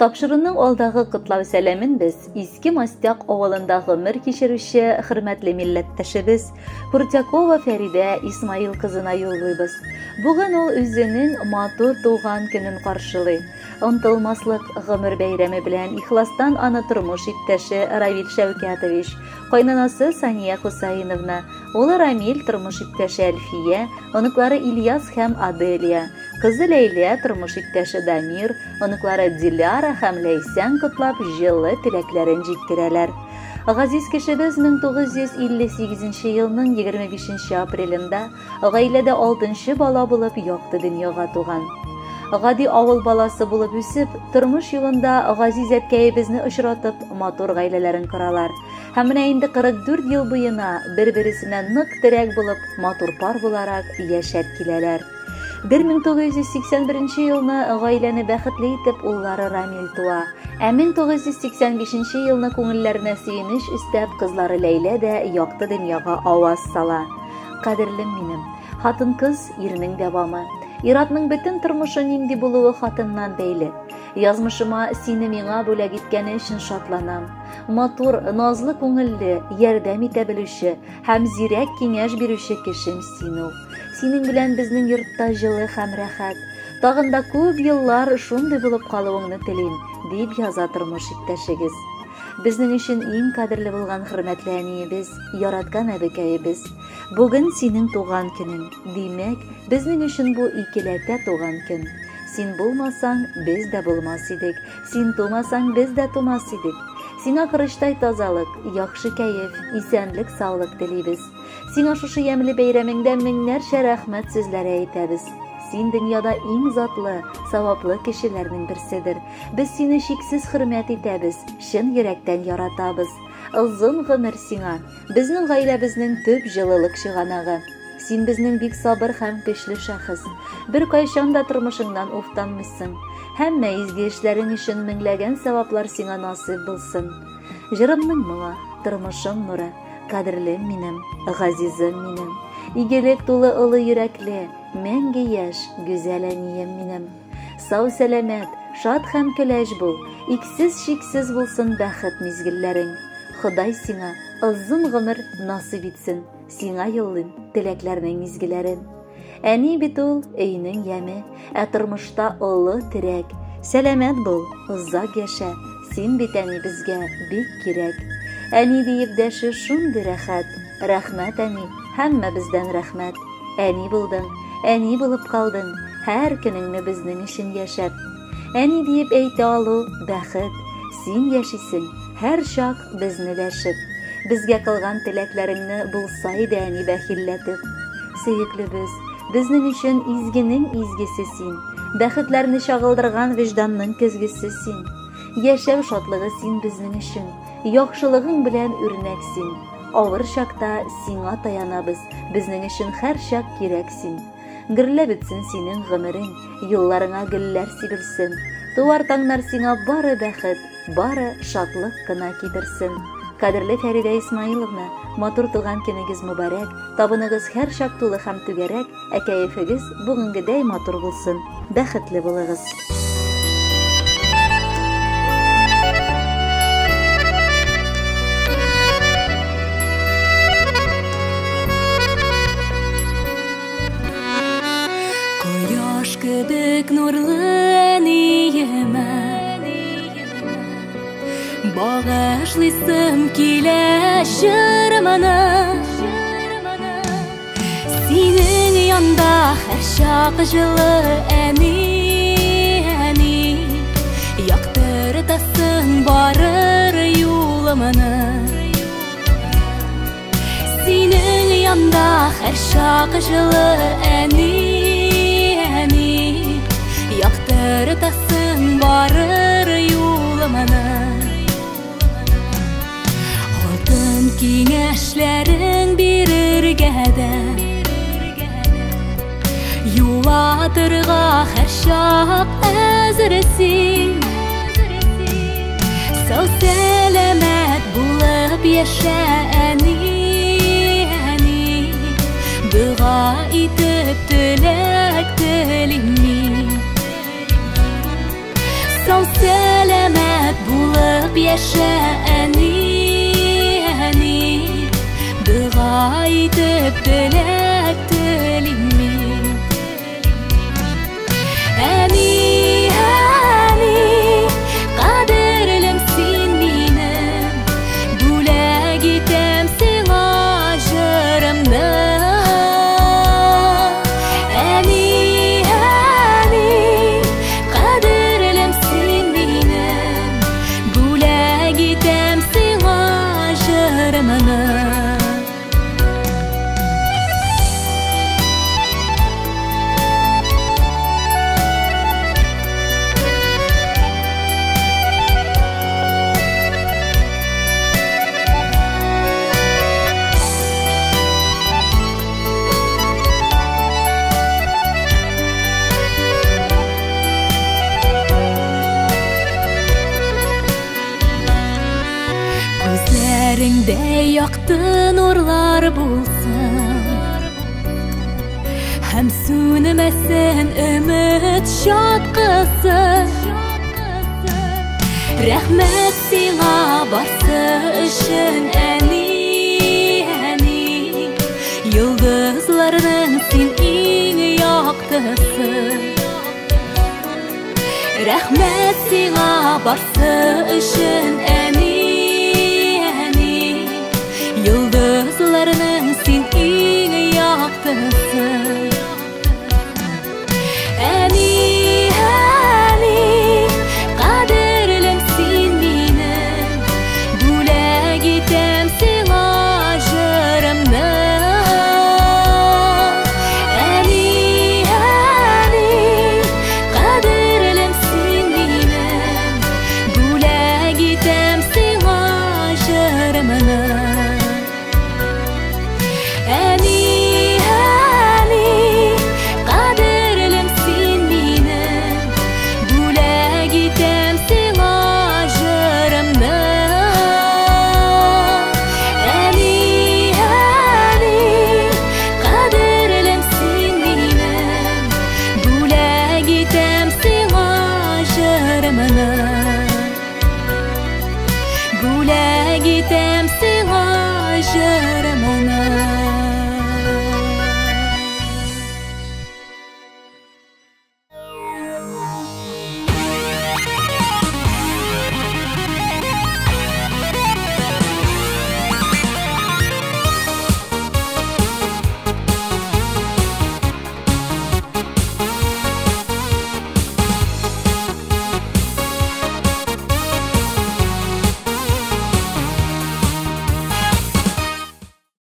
Тапшыруның алдагы котлау сәламен без Иске Мостяк авылында гомер кичерүче хөрмәтле милләттәшебез Куртякова Фәридә Исмаил кызына юллыйбыз. Бүген ул үзенең матур туган көнен каршылый. Онтылмаслык гомер бәйрәме белән ихластан аны тормыш иптәше Равил Шәүкәтович, кайнанасы Сания Хусаиновна, улы Рамил, тормыш иптәше Әлфия, оныклары Ильяс һәм Аделия, кызы Ләйлә, тормыш иптәше Дамир, оныклары Диляра һәм Ләйсән котлап җылы теләкләрен җиткерәләр. Газиз кешебез 1958 елның 25 апрелендә гаиләдә 6 бала булып якты дөньяга туган. Гади авыл баласы булып үсеп, тормыш юлында газиз әткәебезне очратып, матур гаиләләрен коралар. Һәм менә инде 44 ел буена бер-бересенә нык терәк булып, матур пар буларак яшәп киләләр. 1981 елны гаиләне бәхетле итеп уллары Рамил туа. Ә 1985 елны күңелләренә сөенеч өстәп кызлары Ләйлә дә якты дөньяга аваз сала. Кадерлем минем, хатын-кыз ирнең дәвамы. Иратның бөтен тормышы нинди булуы хатыннан бәйле. Язмышыма сине миңа бүләк иткәне өчен шатланам. Матур, назлы күңелле, ярдәм итә белүче һәм зирәк киңәш бирүче кешем син ул. Синең белән безнең йортта җылы һәм рәхәт. Тагын да күп еллар шундый булып калуыңны телим, дип яза тормыш иптәшегез. Безнең өчен иң кадерле булган хөрмәтле әниебез, яраткан әбекәебез. Бүген синең туган көнең. Димәк, безнең өчен бу икеләтә туган көн. Син булмасаң, без дә булмас идек. Син тумасаң, без дә тумас идек. Сиңа корычтай тазалык, яхшы кәеф, исәнлек, саулык телибез. Сиңа шушы ямьле бәйрәмеңдә меңнәрчә рәхмәт сүзләре әйтәбез. Син дөньяда иң затлы, саваплы кешеләрнең берседер. Без сине чиксез хөрмәт итәбез, чын йөрәктән яратабыз. Озын гомер сиңа, безнең гаиләбезнең төп җылылык чыганагы. Син безнең бик сабыр һәм көчле шәхес. Бер кайчан да тормышыңнан уфтанмыйсың. Һәммә изге эшләрең өчен меңләгән саваплар сиңа насыйп булсын. Җырымның моңы, тормышым нуры, кадерлем минем, газизым минем. Игелек тулы олы йөрәкле, мәңге яшь, гүзәл әнием минем. Сау сәламәт, шат һәм көләч бул, иксез-чиксез булсын бәхет мизгелләрең. Ходай сиңа озын гомер насыйп итсен, сиңа юллыйм теләкләрнең изгеләрен. Әни бит ул өйнең яме, ә тормышта олы терәк. Сәламәт бул, озак яшә, син бит әни безгә бик кирәк. Әни диеп дәшү шундый рәхәт, рәхмәт әни, һәммә бездән рәхмәт. Әни булдың, әни булып калдың, һәр көнеңне безнең өчен яшәп. Әни диеп әйтә алу бәхет, син яшисең, һәр чак безне дәшеп. Безгә кылган теләкләреңне булса иде әни бәхилләтеп. Сөеклебез, безнең өчен изгенең изгесе син. Бәхетләрне чагылдырган вөҗданның көзгесе син. Яшәү шатлыгы син безнең өчен. Яхшылыгың белән үрнәк син. Авыр чакта сиңа таянабыз, безнең өчен һәр чак кирәк син. Гөрләп бетсен синең гомерең, юлларыңа гөлләр сибелсен. Туар таңнар сиңа бары бәхет, бары шатлык кына китерсен. Кадерле Фәридә Исмаиловна, матур туган көнегез мөбарәк, табыныгыз һәр чак тулы һәм түгәрәк, ә кәефегез бүгенгедәй матур булсын. Бәхетле булыгыз. Кояш кебек нурлы әниемә багышлыйсым килә җырымны. Синең янда һәрчак җылы әни, әни, яктыртасың барыр юлымны. Синең янда һәрчак җылы әни, әни, яктыртасың барыр юлымны. Алтын киңәшләрең бирергә дә, юатырга һәрчак әзер син. Сау сәламәт булып яшә әни, әни, дога итеп теләк телим мин. Сау сәламәт итеп яшә, әни, әни. Дога итеп теләк телим мин. Әни, әни, кадерлем син минем, бүләк итәм сиңа җырымны. Әни, әни, кадерлем син минем, бүләк итәм сиңа җырымны. Күзләреңдә якты нурлар булсын, һәм сүнмәсен өмет чаткысы. Рәхмәт сиңа барсы өчен, әни, әни. Йолдызларның син иң яктысы. Рәхмәт сиңа барсы өчен, әни, әни. Йолдызларның син иң яктысы.